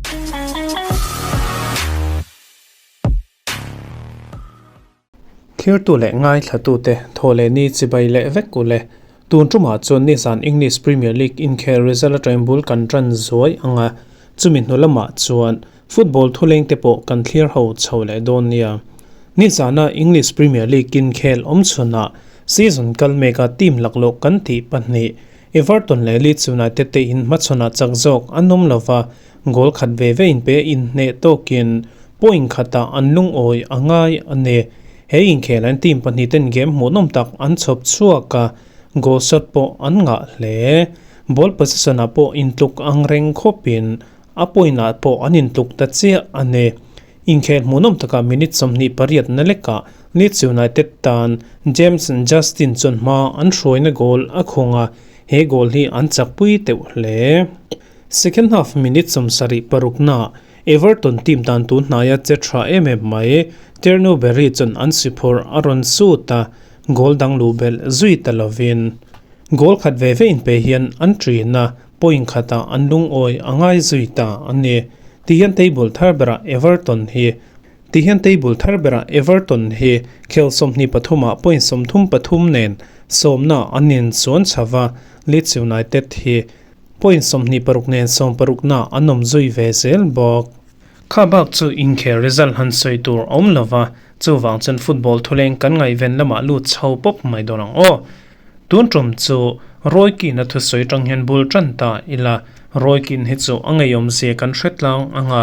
Thirtu leh ngaithlatute thaw leh ni chibai leh vek u le. Tun tumah chuan nizan English Premier League inkhel result atangin bul kan tan zuai ang a, chumi hnu lamah chuan football thulengte pawh kan thlir ho chho leh dawn nia. Nizana English Premier League inkhel awm chhunah season kal meka team laklawh kan tih pahnih Everton leh Leeds United te inhmachhawnah chak zawk an awm lova, Goal khat ve ve in pe inhneh tawkin point khatah an lungawi a ngai a ni. He inkhel an team pahnih ten game hmuhnawm tak an chhawp chhuak a, goal shot pawh an ngah hle. Ball possession ah pawh intluk ang reng khawpin a point ah pawh an intluk ta chiah a ni. Inkhel hmuhnawm takah minute 28 na lekah Leeds United tan James Justin chuan hma an hruaina goal a khawng a, he goal hi an chakpui teuh hle. Second half minute 76 naa Everton team dan tun hnaia che tha em em mai Thierno Barry chuan an si phawrh a rawn sut a, goal dang luh belh zui ta lovin goal khat ve ve inpe hian an ṭin a, point khatah an lungawi a ngai zui ta a ni. Tihian table thar berah Everton hi Tihian table thar berah Everton hi khel 23 ah point 33 nen sawmna an inchuan chho va, Leeds United hi Point 26 nen sawmparukna an awm zui ve zel bawk. Kha bak chu inkhel result han sawi tur a awm lo va, chuvang chuan football thuleng kan ngaihven lamah lut chho pawp mai dawn ang aw. Tun tum chu Roy Keane-a thusawi tang hian bul tan ta ila, Roy Keane hi chu a ngeiawmzia kan hre tlang ang a,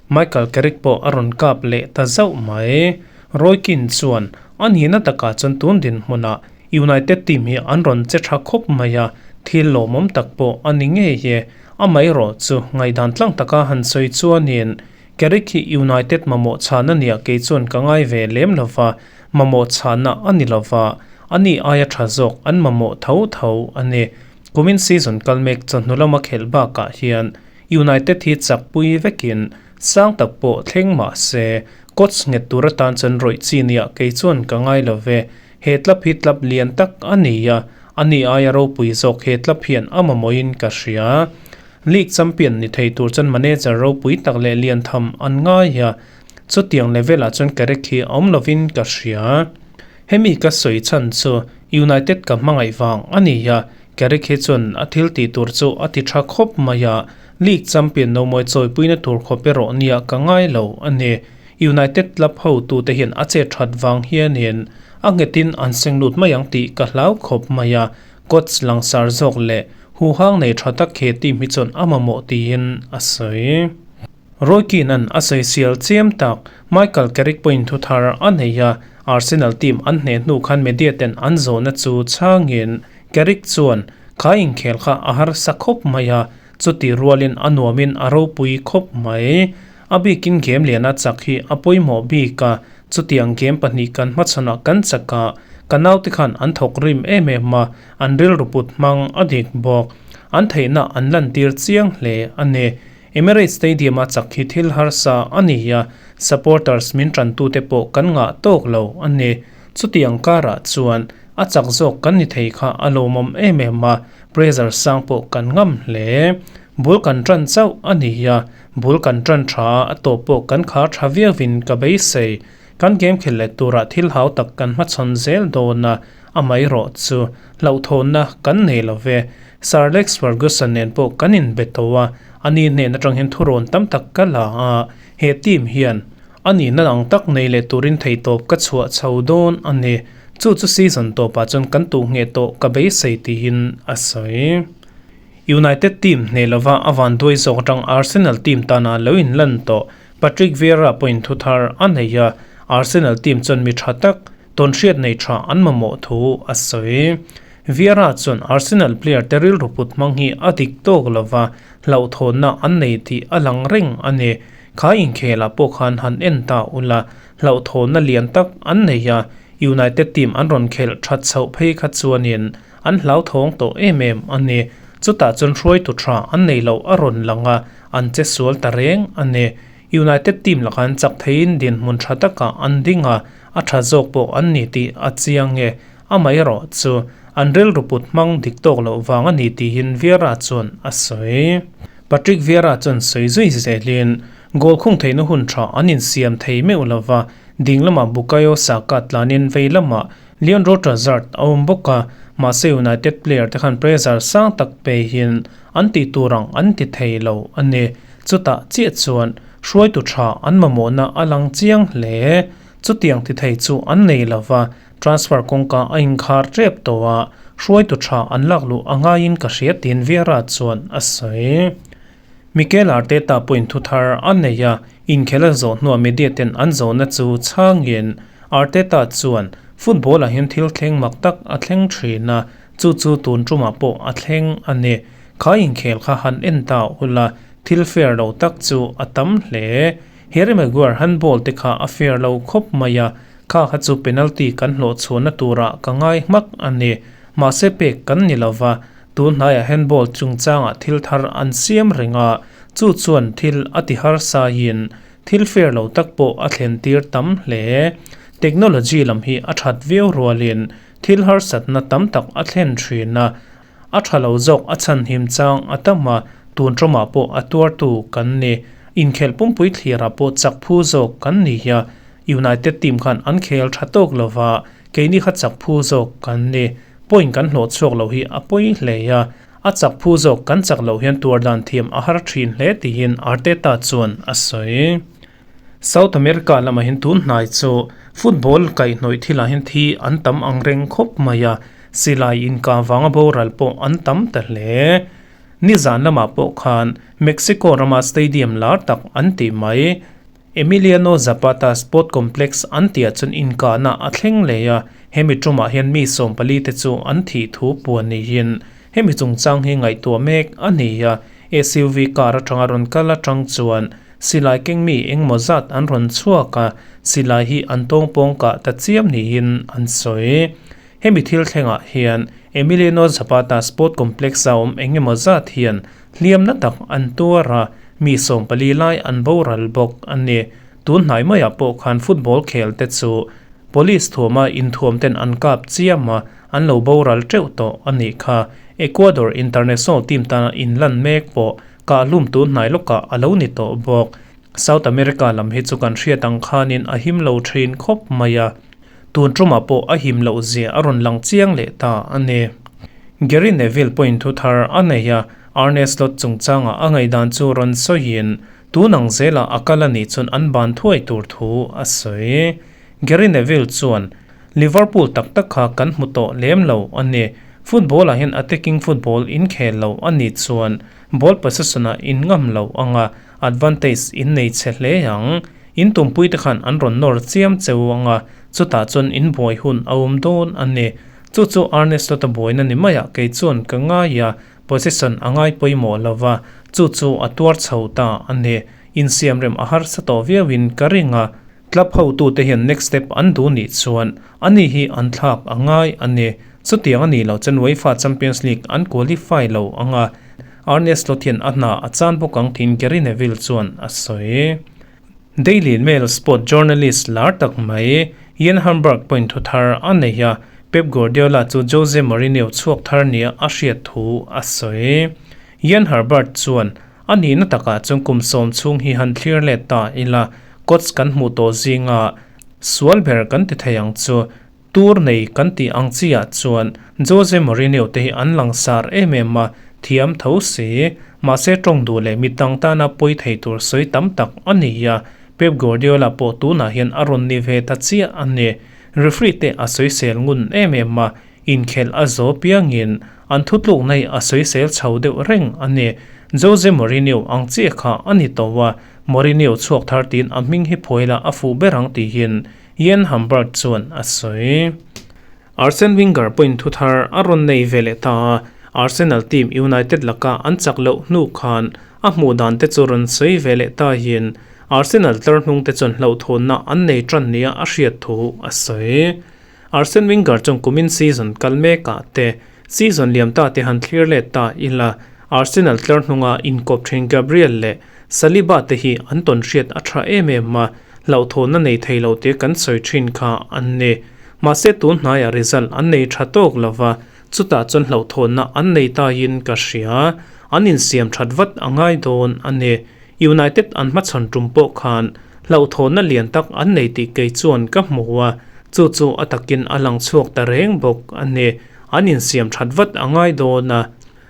Michael Carrick pawh a rawn kap leh ta zauh mai. Roy Keane chuan a nihna takah chuan tun dinhmunah United team hi an rawn che tha khawp mai a, thil lawmawm tak pawh a ni ngei e. Amaherawh chu ngaihdan tlang taka han sawi chuanin Carrick hi United mamawh chhana nia kei chuan ka ngai ve lem lo va, mamawh chhana a ni lo va, a ni aia tha zawk an mamawh tho tho a ni. Kumin season kal mek chawhnu lama khelh bakah hian United hi chakpui vekin sang tak pawh thleng mah se, coach nghet tur atan chuan rawih chi nia kei chuan ka ngai lo ve. He tlap hi tlap lian tak a ni a, a ni aia ropui zawk he tlap hian a mamawhin ka hria. League champion ni thei tur chuan manager ropui tak leh lian tham an ngai a, chutiang level ah chuan Carrick hi a awm lovin ka hria. Hemi ka sawi chhan chu United ka hmangaih vang a ni a, Carrick hi chuan a thil tih tur chu a ti tha khawp mai a, League champion no mawi chawipuina tur khawp erawh nia ka ngai lo a ni. United club hotute hian a chet that vang hianin a nghetin an seng lut mai ang tih ka hlau khawp mai a, coach langsar zawk leh huhang nei tha tak he team hi chuan a mamawh tiin a sawi. Roy Keane-a'n a sawi sial chiam tak Michael Carrick pawhin thu thar a nei a, Arsenal team an hneh hnu khan media ten an zawhna chu chhangin Carrick chuan kha inkhel kha a harsa khawp mai a, chuti rualin a nuamin a ropui khawp mai. A bikin game liana chak hi a pawimawh bik a, chutiang game pahnih kan hmachhawnah kan chak a, ka naute khan an thawk rim em em a, an rilru put hmang a dik bawk. An theihna an lantir chiang hle a ni. Emirates Stadium-a chak hi thil harsa a ni a, supporters min tantute pawh kan ngah tawk lo a ni. Chutiang karah chuan a chak zawk kan ni thei kha a lawmawm em em a, pressure sang pawh kan ngam hle. Bul kan tan chauh a ni a, Bul kan tan tha a, a tawp pawh kan khar tha viauin ka beisei. Kan game khel leh turah thil hau tak kan hmachhawn zel dawn a, amaherawh chu hlauhthawnna kan nei lo ve. Sir Alex Ferguson nen pawh kan inbe tawh a, ani hnen atang hian thurawn tam tak ka la a, he team hian a nihna ang tak nei leh turin theitawp ka chhuah chho dawn a ni. Chu chu season tawpah chuan kan tuh ngheh tawh ka beisei tiin a sawi. United team hneh lova a vanduai zawk atang Arsenal team tana lo inlan tawh Patrick Vieira pawhin thu thar a nei a, Arsenal team chuan mi tha tak, tawnhriat nei tha an mamawh thu a sawi. Vieira chuan Arsenal player te rilru put hmang hi a dik tawk lova hlauhthawnna an nei tih a lang reng a ni. Kha inkhelah pawh khan han en ta ula, hlauhthawnna lian tak an nei a, United team an rawn khelh that chhoh phei kha chuanin An hlauthawng tawh em em a ni. Chutah chuan hruaitu tha an nei loh a rawn lang a, an che sual ta reng a ni. United team lakah an chak theiin dinhmun tha takah an ding a, a tha zawk pawh an ni tih a chiang e. Amaherawh chu an rilru put hmang dik tawk loh vang a ni tihin Vieira chuan a sawi. Patrick Vieira chuan sawi zui zelin goal khung theihna hun tha an insiam thei meuh lova, ding lamah Bukayo Saka tlanin vei lamah Leandro Trossard a awm bawk a, mahse United player te khan pressure sang tak peihin an tih tur ang an ti thei lo a ni. Chutah chiah chuan hruaitu tha an mamawhna a lang chiang hle. Chutiang ti thei chu an nei lo va, transfer kawngka a inkhar tep tawh a, hruaitu tha an lak luh a ngaiin ka hria tiin Vieira chuan a sawi. Mikel Arteta pawhin thu thar a nei a, inkhel a zawh hnuah media ten an zawhna chu chhangin Arteta chuan football ah hian thil thleng mak tak a thleng thin a, chu chu tun tumah pawh a thleng a ni. Kha inkhel kha han en ta ula, thil fair lo tak chu a tam hle. Harry Maguire handball te kha a fair lo khawp mai a, kha kha chu penalty kan hlawh chhuahna turah ka ngai hmak a ni. Mahse pek kan ni lova, Tun hnaiah handball chungchangah thil thar an siam reng a, chu chuan thil a ti harsaiin thil fair lo tak pawh a thlen tir tam hle. Technology lam hi a that viau rualin thil harsatna tam tak a thlen thin a, a tha lo zawk a chhanhim chang a tam a, tun tawmah pawh a tuartu kan ni. Inkhelh pumpui thlirah pawh chak phu zawk kan ni a, United team khan an khel tha tawk lova, keini kha chak phu zawk kan ni. Point kan hlawh chhuak lo hi a pawi hle a, a chak phu zawk kan chak loh hian tuar dan thiam a har thin hle tiin Arteta chuan a sawi. South America lamah hian tun hnai chu football kaihhnawih thilah hian thi an tam ang reng khawp mai a, silai inkah vanga boral pawh an tam ta hle. Nizan lamah pawh khan Mexico rama stadium lar tak an tih mai. Emiliano Zapata Sport Complex an tihah chuan inkahna a thleng leh a, hemi tumah hian mi 14 te chu an thih thu puan niin hemi chungchang hi ngaihtuah mek a ni a. SUV car atanga rawn kal atang chuan silai keng mi engmaw zat an rawn chhuak a, silai hi an tawngpawng kah ta chiam niin an sawi. Hemi thil thlengah hian Emiliano Zapata Sport Complex a awm engemaw zat hian hliamna tak an tuar a, mi 14 lai an boral bawk a ni. Tun hnai maiah pawh khan football khel te chu police thuama inthuam ten an kap chiam a, an lo boral teuh tawh a nih kha. Ecuador international team tana inlan mek pawh kahhlum tun hnai lawkah a lo ni tawh bawk. South America lam hi chu kan hriat ang khanin a him lo thin khawp mai a. Tun tumah pawh a him loh zia a rawn lang chiang leh ta a ni. Gary Neville pawhin thu thar a nei a, Arne Slot chungchangah a ngaihdan chu rawn sawiin, tun ang zelah a kal a nih chuan an ban thuai tur thu a sawi. Gary Neville chuan, Liverpool tak tak kha kan hmu tawh lem lo a ni. Football-ah hian attacking football inkhel lo a nih chuan ball possession-ah in ngam lo ang a, advantage in nei chhe hle ang. In tumpuite khan an rawn nawr chiam cheu ang a, chutah chuan in buai hun a awm dawn a ni. Chu chu Arne Slot-a buaina ni maiah kei chuan ka ngai a, position a ngai pawimawh lo va, chu chu a tuar chho ta a ni. Insiamrem a harsa tawh viauin ka ring a, club hotute hian next step an duh nih chuan ani hi an thlak a ngai a ni. Chutiang a nih loh chuan UEFA Champions League an qualify lo ang a, Arne Slot hian a hna a chan bawk ang tiin Gary Neville chuan a sawi. Daily Mail sport journalist lar tak mai Ian Hamburg pawhin thu thar a nei a, Pep Guardiola chu Jose Mourinho chhuak thar nia a hriat thu a sawi. Ian Herbert chuan, A nihna takah chuan kum 10 chhung hi han thlir let ta ila, coach kan hmuh tawh zinga sual ber kan ti thei ang chu. Tur nei kan tih ang chiah chuan Jose Mourinho te hi an langsar em em a, thiam tho si. Mahse tawng duh leh mi dang tana pawi thei tur sawi tam tak a ni a, Pep Guardiola pawh tunah hian a rawn ni ve ta chiah a ni. Referee te a sawisel ngun em em a, inkhelh a zo piangin an thutlukna hi a sawisel chho deuh reng a ni. Jose Mourinho ang chiah kha a ni tawh a, Mourinho chhuak thar tiin a hming hi phuaila a fuh ber ang tihin Ian Humbert chuan a sawi. Arsene Wenger pawhin thu thar a rawn nei ve leh ta a, Arsenal team United laka an chak loh hnu khan a hmuh dan te chu rawn sawi ve leh ta hian Arsenal tlar hnung te chuan hlauhthawnna an nei tan nia a hriat thu a sawi. Arsene Wenger chuan kumin season kal mekah te season liam ta te han thlir let ta ila Arsenal tlar hnunga inkawp thin Gabriel leh Saliba te hi an tawn hriat a tha em em a, hlauhthawnna nei thei lo te kan sawi thin kha an ni. Mahse tun hnaiah result an nei tha tawk lo va, chutah chuan hlauhthawnna an nei taiin ka hria. an insiam that vat a ngai dawn a ni. United an hmachhawn tum pawh khan hlauhthawnna lian tak an nei tih kei chuan ka hmu a, chu chu a takin a lang chhuak ta reng bawk a ni. An insiam that vat a ngai dawn a,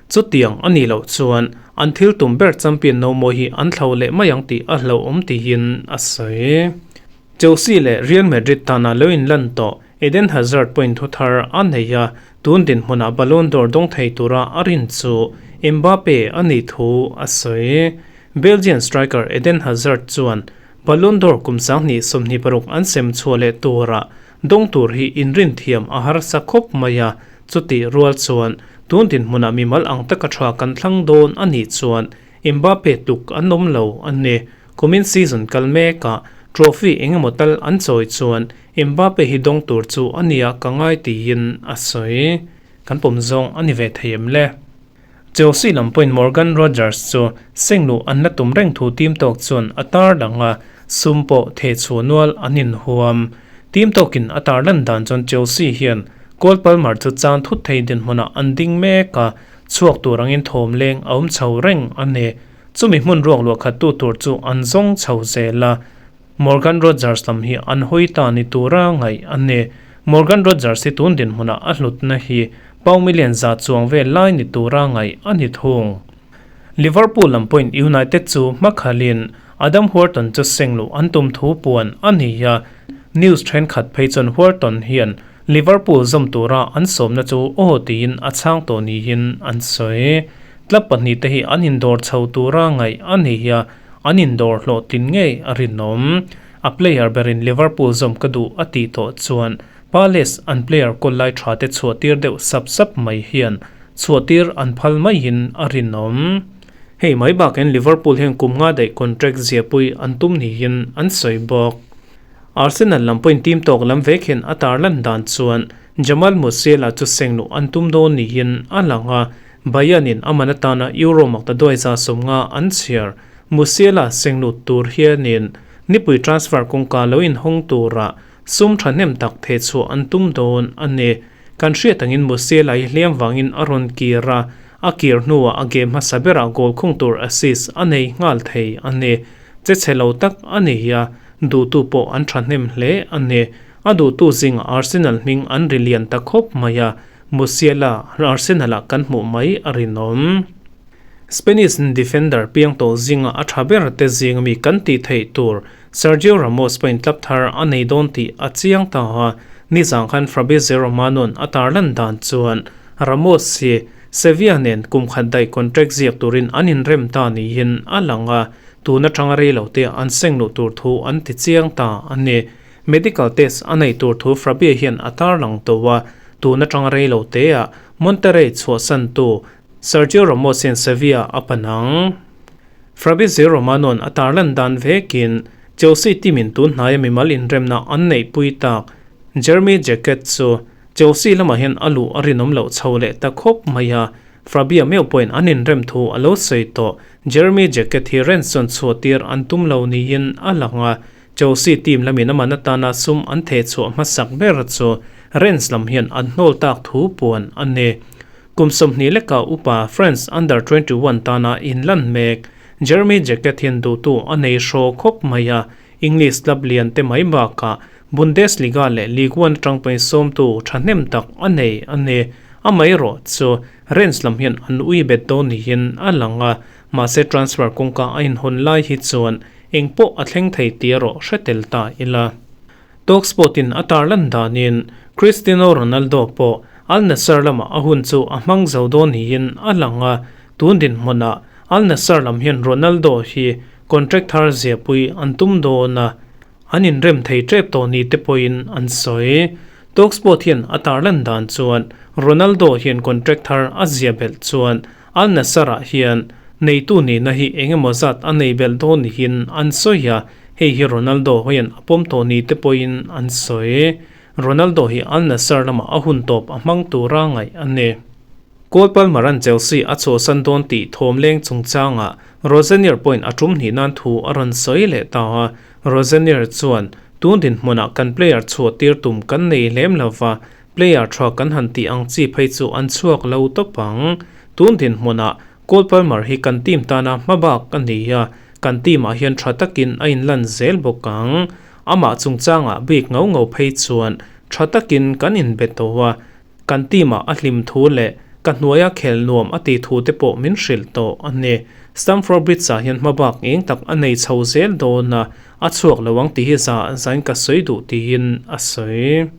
chutiang a nih loh chuan an thil tum ber champion no mawi hi an thlo leh mai ang tih a hlauhawm tiin a sawi. Chelsea leh Real Madrid tana lo inlan tawh Eden Hazard pawhin thu thar a nei a, tun dinhmunah Ballon d'Or dawng thei tura a rin chu Mbappe a nih thu a sawi. Belgian striker Eden Hazard chuan Ballon d'Or kum 2026 an sem chhuah leh turah dawng tur hi inrin thiam a harsa khawp mai a, chutih rual chuan tun dinhmunah mimal ang taka tha kan thlang dawn a nih chuan Mbappe tluk an awm lo a ni. Kumin season kal mekah trophy eng emaw tal an chawi chuan Mbappe hi dawng tur chu a nia ka ngai tiin a sawi. Kan pawm zawng a ni ve thei em le? Chelsea lam pawhin Morgan Rogers chu sengluh an la tum reng thu team tawk chuan a tar lang a, sum pawh theh chhuah nual an inhuam. Team tawkin a tar lan dan chuan Chelsea hian Cole Palmer chu chan thut thei dinhmunah an ding mek a, chhuak tur angin thawm leng a awm chho reng a ni. Chumi hmun ruak luah khat tu tur chu an zawng chho zel a. Morgan Rogers lam hi an hawi ta ni tura ngaih a ni. Morgan Rogers hi tun dinhmunah a hlutna hi pau million za chuang vel lai ni tura ngaih a ni thung. Liverpool lam pawhin United chu hmakhalin Adam Wharton chu sengluh an tum thu puan a ni a, news thenkhat phei chuan Wharton hian Liverpool zawm tura an sawmna chu aw tiin a chhang tawh niin an sawi. Club pahnihte hi an indawr chho tura ngaih a ni a, an indawr hlawhtlin ngei a rinawm. A player berin Liverpool zawm ka duh a tih tawh chuan Palace an player kawl lai tha te chhuahtir deuh sap sap mai hian chhuahtir an phal maiin a rinawm. Hei mai bakin Liverpool hian kum nga daih contract ziahpui an tum niin an sawi bawk. Arsenal lam pawhin team tawk lam vek hian a tarlan dan chuan Jamal Musiala chu sengluh an tum dawn niin a lang a, Bayern-in a man atana Euro makta duai 150 an chhiar. Musiala senglut tur hianin nipui transfer kawngka lo inhawng tura sum thahnem tak thehchhuah an tum dawn a ni. Kan hriat angin Musiala hi hliam vangin a rawn kir a, a kir hnuah a game hmasa berah goal khung tur assist a nei nghal thei a ni. Che chhe lo tak a ni a, duhtu pawh an thahnem hle a ni. A duhtu zingah Arsenal hming an ri lian ta khawp mai a, Musiala Arsenal-ah kan hmuh mai a rinawm. Spanish defender piang tawh zinga a tha ber te zing mi kan tih theih tur Sergio Ramos pawhin club thar a nei dawn tih a chiang ta a, nizang khan Fabrizio Romano-a'n a tarlan dan chuan Ramos hi Sevilla nen kum khat daih contract ziak turin an inrem ta niin a lang a, tun atanga rei lo te an seng luh tur thu an ti chiang ta a ni. Medical test a neih tur thu Frabie hian a tarlang tawh a, tun atanga rei lo teah Monterrey chhuahsantu Sergio Ramos hian Sevilla a pan ang. Fabrizio Romano-a'n a tarlan dan vekin Chelsea team-in tun hnaia mimal inremna an neihpui tak Jeremy Jacquet chu Chelsea lamah hian a luh a rinawm loh chho leh ta khawp mai a, Fabia meuh pawhin an inrem thu a lo sawi tawh. Jeremy Jacquet hi Rennes chuan chhuahtir an tum lo niin a lang a, Chelsea team lamin aman atana sum an thehchhuah hmasak ber chu Rennes lam hian an hnawl tak thu puan a ni. Kum 20 leka upa France Under 21 tana inlan mek Jeremy Jacquet hian duhtu a nei hraw khawp mai a, English club lian te mai bakah Bundesliga leh Ligue 1 atang pawhin sawmtu thahnem tak a nei a ni. Amaherawh chu Rennes lam hian an ui bet dawn niin a lang a, mahse transfer kawngka a inhawn lai hi chuan eng pawh a thleng thei tih erawh hre tel ta ila. Talksport-in a tarlan danin Cristiano Ronaldo pawh Al Nassr lamah a hun chu a hmang zo dawn niin a lang a, tun dinhmunah Al Nassr lam hian Ronaldo hi contract thar ziahpui an tum dawn a, an inrem thei tep tawh ni te pawhin an sawi. Talksport hian a tarlan dan chuan Ronaldo hian contract thar a ziah belh chuan Al Nassr-ah hian neitu nihna hi eng emaw zat a nei belh dawn niin an sawi a, hei hi Ronaldo hian a pawm tawh ni te pawhin an sawi. Ronaldo hi Al Nassr lamah a hun tawp a hmang tura ngaih a ni. Cole Palmer-a'n Chelsea a chhuahsan dawn tih thawm leng chungchangah Rosenior pawhin a tum hnih nan thu a rawn sawi leh ta a. Rosenior chuan, Tun dinhmunah kan player chhuahtir tum kan nei lem lo va, player tha kan han tih ang chi phei chu an chhuak lo tawp ang. Tun dinhmunah. Cole Palmer hi kan team tana hmabak a ni a, kan team ah hian tha takin a inlan zel bawk ang. Amah chungchangah bik ngau ngau phei chuan tha takin kan inbe tawh a, kan team ah a hlim thu leh ka hnuaia khel nuam a tih thu te pawh min hrilh tawh a ni. Stamford Bridge ah hian hmabak eng tak a nei chho zel dawn a, a chhuak lo ang tih hi zah zain ka sawi duh tiin a sawi.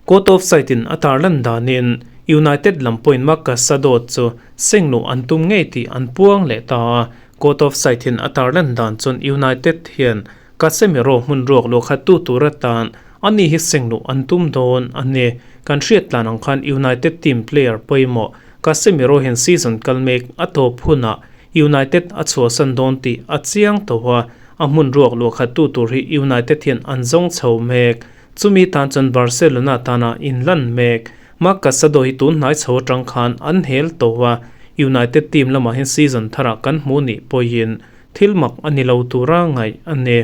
Court of Side in a tarlan danin United lam pawhin Marcus Sado chu seng luh an tum ngei tih an puang leh ta a. Court of Side in a tarlan dan chuan United hian Casemiro hmun ruak luah khat tu tur atan ani hi seng luh an tum dawn a ni. Kan hriat tlan ang khan United team player pawimawh Casemiro hian season kal mek a tawp hunah United a chhuahsan dawn tih a chiang tawh a, a hmun ruak luah khat tu tur hi United hian an zawng chho mek. Chumi tan chuan Barcelona tana inlan mek. Marc Casado hi tun hnai chho atang khan an hel tawh a, United team lamah hian season tharah kan hmu nih pawhin thil mak a ni lo tura ngaih a ni.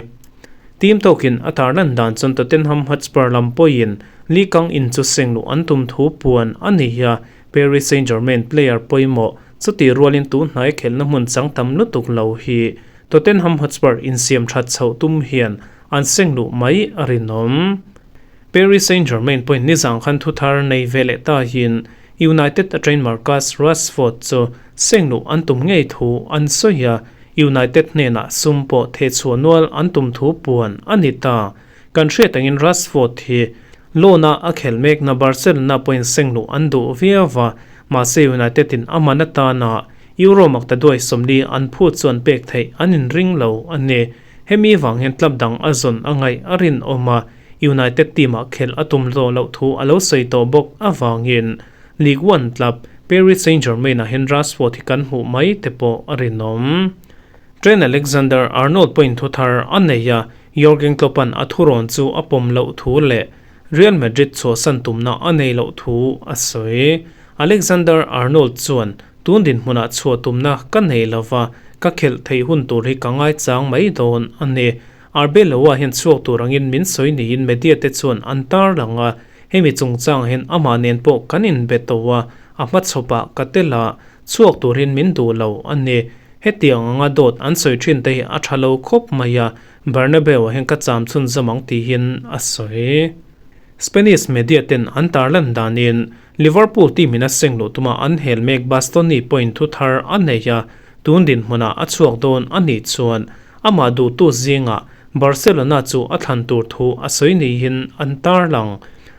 Team tawkin a tarlan dan chuan Tottenham Hotspur lam pawhin Lee Kang-in chu seng luh an tum thu puan a ni a, Paris Saint-Germain player pawimawh chutih rualin tun hnai khelhna hmun chang tam lutuk lo hi Tottenham Hotspur insiam that chhoh tum hian an seng luh mai a rinawm. Paris Saint-Germain pawhin nizang khan thu thar nei ve leh ta hian United a train Marcus Rashford chu seng luh an tum ngei thu an sawi a, United hnenah sum pawh thehchhuah nual an tum thu puan a ni ta. Kan hriat angin Rashford hi loan-a a khelh mekna Barcelona pawhin seng luh an duh viau va, mahse United in a man atana Euro maktaduai 40 an phut chu an pek theih an inring lo a ni. Hemi vang hian club dang a zawn a ngaih a rinawm a, United team-ah khelh a tum hlawh loh thu a lo sawi tawh bawk avangin Ligue 1 club Paris Saint-Germain-ah hian Rashford hi kan hmuh mai te pawh a rinawm. Trent Alexander-Arnold pawhin thu thar a nei a, Jurgen Klopp-a'n a thurawn chu a pawm loh thu leh Real Madrid chhuahsan tumna a nei loh thu a sawi. Alexander-Arnold chuan Tun dinhmunah chhuah tumna ka nei lova, ka khelh theih hun tur hi ka ngaichang mai dawn a ni. Arbeloa hian chhuak tur angin min sawi niin media te chuan an tarlang a, hemi chungchang hian amah nen pawh kan inbe tawh a, a hmachhawpah ka tel a, chhuak turin min duh lo a ni. Hetiang anga dawt an sawi thin te hi a tha lo khawp mai a, Bernabeu-ah hian ka cham chhunzawm ang tiin a sawi. Spanish media ten an tarlan danin Liverpool team in a seng luh tuma an hel mek Bastoni pawhin thu thar a nei a, tun dinhmunah a chhuak dawn a nih chuan amah duhtu zingah Barcelona chu a thlan tur thu a sawi niin an tarlang.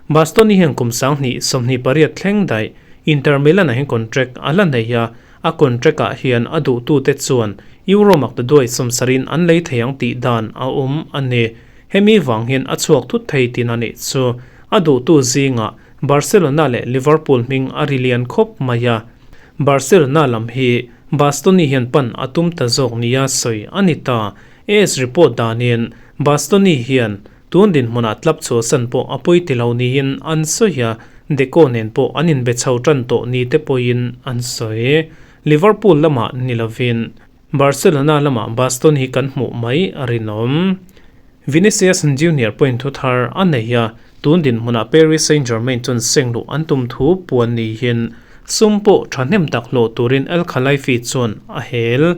Bastoni hian kum 2028 thleng daih Inter Milan ah hian contract a la nei a, a contract ah hian a duhtute chuan Euro maktaduai 70 in an lei thei ang tih dan a awm a ni. Hemi vang hian a chhuak thut thei tin a nih chu. A duhtu zingah Barcelona leh Liverpool hming a ri lian khawp mai a. Barcelona lam hi Bastoni hian pan a tum ta zawk nia sawi a ni ta. AS report danin Bastoni hian tun dinhmunah club chhuahsan pawh a pawi ti lo niin an sawi a, Deco nen pawh an inbe chho tan tawh ni te pawhin an sawi. Liverpool lamah ni lovin Barcelona lamah Bastoni hi kan hmuh mai a rinawm. Vinicius Junior pawhin thu thar a nei a, tun dinhmunah Paris Saint-Germain chuan seng luh an tum thu puan niin sum pawh thahnem tak hlawh turin El Khelaifi chuan a hel.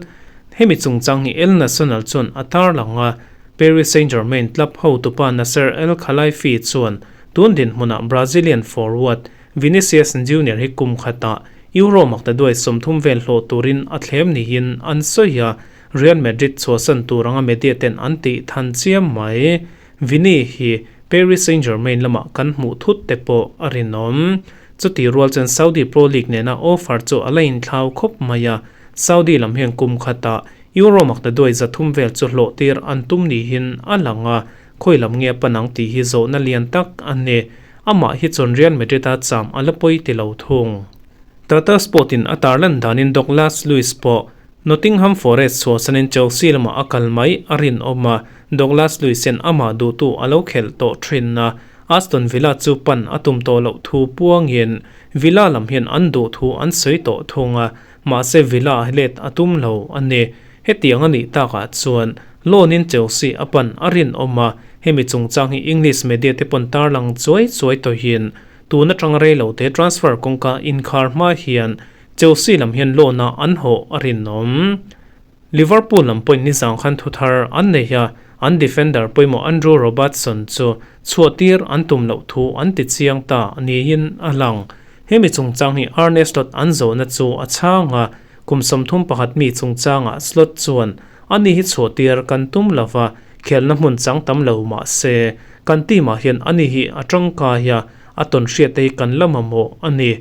Hemi chungchang hi El Nacional chuan a tarlang a, Paris Saint-Germain club hotupa Nasser El Khelaifi chuan tun dinhmunah Brazilian forward Vinicius Junior hi kum khatah Euro maktaduai 30 vel hlawh turin a thlem niin an sawi a, Real Madrid chhuahsan tur anga media ten an tih than chiam mai. Vini hi Paris Saint-Germain lamah kan hmuh thut te pawh a rinawm. Chutih rual chuan Saudi Pro League nena offer chu a la inthlau khawp mai a, Saudi lam hian kum khatah Euro maktaduai 300 vel chu hlawh tir an tum niin a lang a, khawi lam nge a pan ang tih hi zawhna lian tak a ni. Amah hi chuan Real Madrid a cham a la pawi ti lo thung. Tata Sport in a tarlan danin Douglas Luiz pawh Nottingham Forest chhuahsanin Chelsea lamah a kal mai a rinawm a, Douglas Luiz hian amah duhtu a lo khelh tawh thin a, Aston Villa chu pan a tum tawh loh thu puangin Villa lam hian an duh thu an sawi tawh thung a, mahse Villa let a tum lo a ni. Hetiang a nih takah chuan loan in Chelsea a pan a rinawm a, hemi chungchang hi English media te pawn tarlang chuai chuai tawhin tun atang rei lo te transfer kawngka inkhar hma hian. Chelsea lam hian loan-a an hawh a rinawm. Liverpool lam pawhin nizang khan thu thar an nei a, an defender pawimawh Andrew Robertson chu chhuahtir an tum loh thu an ti chiang ta niin a lang. Hemi chungchang hi Arne Slot an zawhna chu a chhang a, kum 31 mi chungchangah Slot chuan ani hi chhuahtir kan tum lo va, khelna hmun chang tam lo mah se, kan team ah hian ani hi a tangkai a, a tawn hriat te hi kan la mamawh a ni.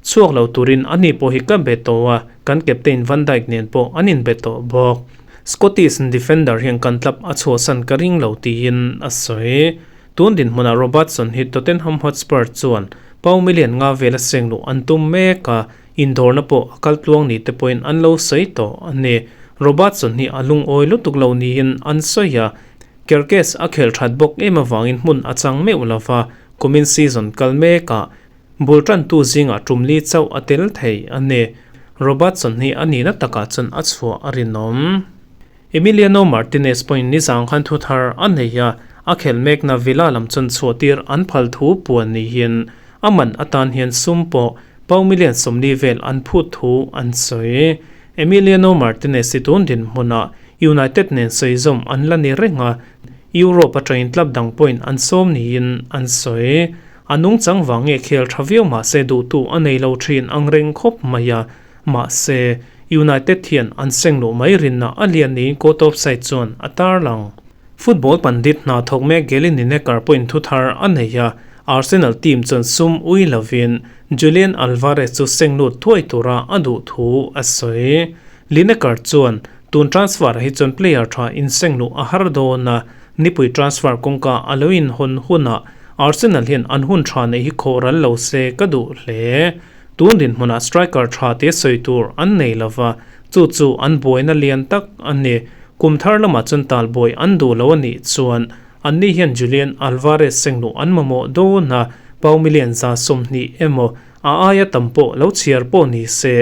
Chhuak lo turin ani pawh hi ka be tawh a, kan captain Van Dijk nen pawh an inbe tawh bawk. Scottish defender hian kan club a chhuahsan ka ring lo tiin a sawi. Tun dinhmunah Robertson hi Tottenham Hotspur chuan pau million nga vela seng luh an tum mek a, indawrna pawh a kal tluang ni te pawhin an lo sawi tawh a ni. Robertson hi a lungawi lutuk lo niin an sawi a, Kerkez a khel that bawk em avangin hmun a chang meuh lo va, kumin season kal mekah bul tantu zingah tum li chauh a tel thei a ni. Robertson hi a nihna takah chuan a chhuah a rinawm. Emiliano Martinez pawhin nizang khan thu thar a nei a, a khel mekna Villa lam chuan chhuahtir an phal thu puan niin a man atan hian sum pawh pau million 40 vel an phut thu an sawi. Emiliano Martinez hi tun dinhmunah United nen sawi zawm an la ni reng a, Europe atangin club dang pawhin an sawm niin an sawi. A nungchang vang nge khel tha viau mahse duhtu a nei lo thin ang reng khawp mai a, Mahse, United hian an seng luh mai rinna a lian niin court of side chuan a tarlang. Football pandit hna thawk mek Gary Lineker pawhin thu thar a nei a, Arsenal team chuan sum ui lovin Julian Alvarez chu seng lut thuai tura a duh thu a sawi. Lineker chuan, Tun transfer ah hi chuan player tha inseng luh a har dawn a, nipui transfer kawngka a lo inhawn hunah Arsenal hian an hun tha neih hi khawh ral lo se ka duh hle. Tun dinhmunah striker tha te sawi tur an nei lova, chu chu an buaina lian tak a ni. Kum thar lamah chuan talbuai an duh lo a nih chuan anni hian Julian Alvarez sengluh an mamawh dawn a, pau million 120 emaw a aia tam pawh lo chhiar pawh ni se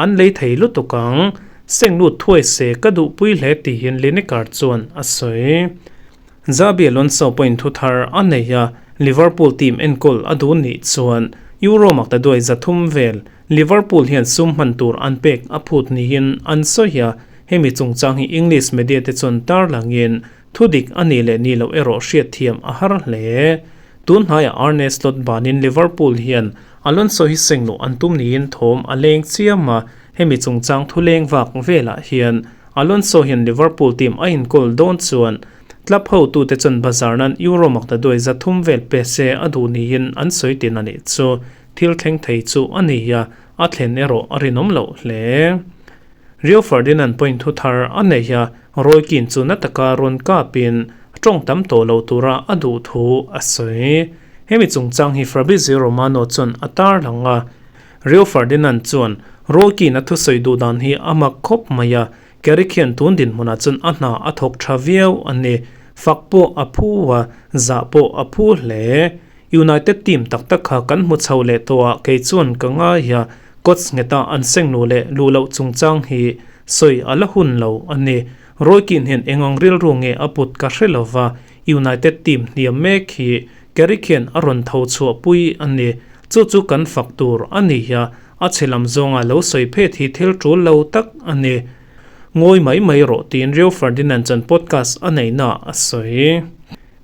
an lei thei lutuk ang. Senglut thuai se ka duhpui hle tiin Lineker chuan a sawi. Xabi Alonso pawhin thu thar a nei a, Liverpool team enkawl a duh nih chuan Euro maktaduai 300 vel Liverpool hian sum hman tur an pek a phut niin an sawi a, hemi chungchang hi English media te chuan tarlangin thu dik a nih leh nih loh erawh hriatthiam a har hle. Tun hnaiah Arne Slot banin Liverpool hian Alonso hi seng luh an tum niin thawm a leng chiam a, hemi chungchang thu leng vak velah hian Alonso hian Liverpool team a inkawl dawn chuan club hotute chuan bazar nan Euro maktaduai 300 vel pe se a duh niin an sawi tin a nih chu. Thil thleng thei chu a ni a, a thlen erawh a rinawm loh hle. Rio Ferdinand pawhin thu thar a nei a, Roy Keane chu na taka rawn kapin tawng tam tawh lo tura a duh thu a sawi. Hemi chungchang hi Fabrizio Romano chuan a tarlang a, Rio Ferdinand chuan Roy Keane a thusawi duh dan hi a mak khawp mai a, Carrick hian tun dinhmunah chuan a hna a thawk tha viau a ni. Fak pawh a phu a, zah pawh a phu hle. United team tak tak kha kan hmu chho leh tawh a, kei chuan ka ngai a, coach ngheta an seng luh leh luh loh chungchang hi sawi a la hun lo a ni. Roy Keane hian eng ang rilru nge a put ka hre lo va, United team hniam mek hi Carrick hian a rawn tho chhuahpui a ni. Chu chu kan fak tur a ni a, a chhe lam zawnga lo sawi phet hi thil tul lo tak a ni. Ngawi mai mai rawh tiin Rio Ferdinand chuan podcast a neihna a sawi.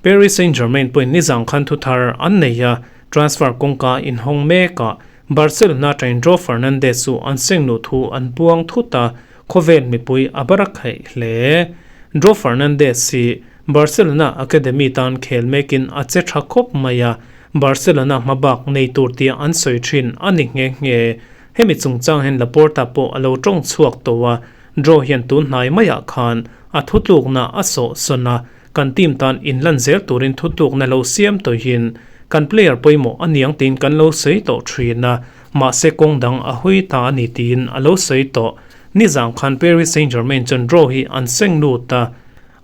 Paris Saint-Germain pawhin nizang khan thu thar an nei a, transfer kawngka inhawng mekah Barcelona atangin Joao Fernandes chu an seng luh thu an puang thut a, khawvel mipui a barak theih hle. Joao Fernandes hi Barcelona academy tan khel mekin a che tha khawp mai a, Barcelona hmabak nei tur tia an sawi thin a ni nghe nghe. Hemi chungchang hian Laporta pawh a lo tawng chhuak tawh a, Joao hian tun hnai maiah khan a thutlukna a sawh sawn a, kan team tan inlan zel turin thutlukna lo siam tawhin kan player pawimawh a niang tiin kan lo sawi tawh thin a, mahse kawng dang a hawi ta a ni tiin a lo sawi tawh. Nizang khan Paris Saint-Germain chuan Joao hi an seng lut a,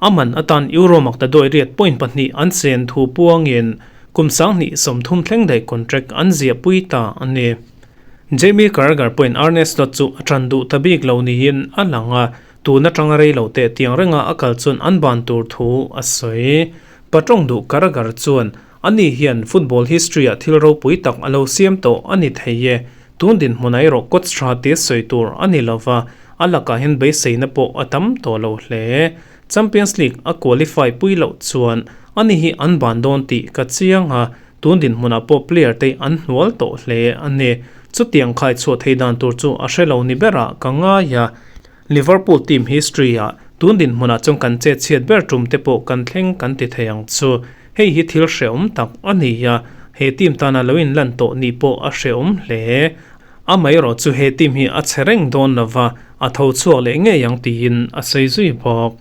A man atan Euro maktaduai riat point pahnih an chen thu puangin kum 2030 thleng daih contract an ziahpui ta a ni. Jamie Carragher pawhin Arne Slot chu a tan duh ta bik lo niin a lang a, tun atanga rei lo teh tiang renga a kal chuan an ban tur thu a sawi. Patawng duh Carragher chuan ani hian football history-ah thil ropui tak a lo siam tawh a ni thei e. Tun dinhmunah erawh coach tha tia sawi tur a ni lova, a lakah hian beiseina pawh a tam tawh lo hle. Champions League a qualify pui loh chuan ani hi an ban dawn tih ka chiang a, tun dinhmunah pawh player te an hnual tawh hle a ni. Chutiang khai chhuah thei dan tur chu a hre lo ni berah ka ngai a. Liverpool team history ah tun dinhmunah chuan kan chet chhiat ber tum te pawh kan thleng kan ti thei ang chu. Hei hi thil hrehawm tak a ni a, he team tana lo inlan tawh nih pawh a hrehawm hle. Amaherawh chu he team hi a chhe reng dawn lova, a tho chhuak leh ngei ang tiin a sawi zui bawk.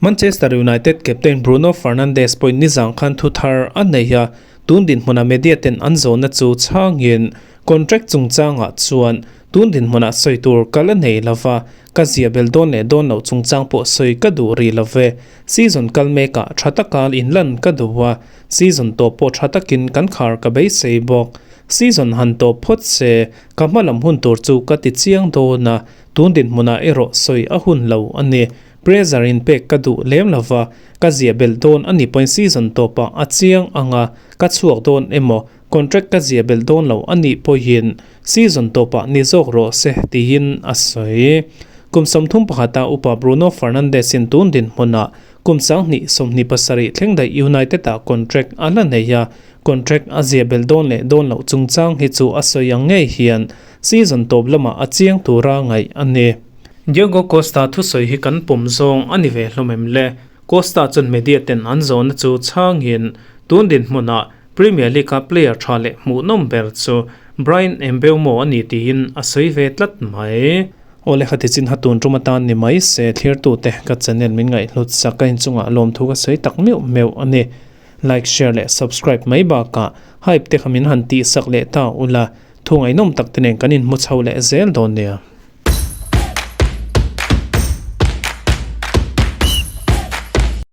Manchester United captain Bruno Fernandes pawhin nizang khan thu thar a nei a, tun dinhmuna media ten an zawhna chu chhangin contract chungchangah chuan tun dinhmunah sawi tur ka la nei lova, ka zia bel dawn leh dawn loh chungchang pawh sawi ka duh rih lo ve. Season kal mekah tha taka inlan ka duh a, season tawp pawh tha takin kan khar ka beisei bawk. Season han tawp phawt se, ka hmalam hun tur chu ka ti chiang dawn a, tun dinhmunah erawh sawi a hun lo a ni. Pressure in pek ka duh lem lova, ka ziah belh dawn a ni pawhin season tawpah a chiang ang a, ka chhuak dawn emaw, contract ka ziah belh dawn lo a nih pawhin season tawpah ni zawk rawh se tiin a sawi. Kum 31 a upa Bruno Fernandes in tun dinhmunah kum 2027 thleng daih United ah contract a la nei a, contract a ziah belh dawn leh dawn loh chungchang hi chu a sawi ang ngei hian season tawp lamah a chiang tura ngaih a ni. Diogo Costa thusawi hi kan pawm zawng a ni ve hlawm em le? Costa chuan media ten an zawhna chu chhangin tun dinhmunah Premier League-a player tha leh hmuhnawm ber chu Bryan Mbeumo a ni tiin a sawi ve tlat mai. Awle khati chin ha tun tum atan ni mai se thlirtute ka channel min ngaihhlut sak a inchungah lawmthu ka sawi tak meuh meuh a ni. Like, share leh subscribe mai bakah hype te kha min han tihsak leh ta ula, thu ngaihnawm tak te nen kan inhmu chho leh zel dawn nia.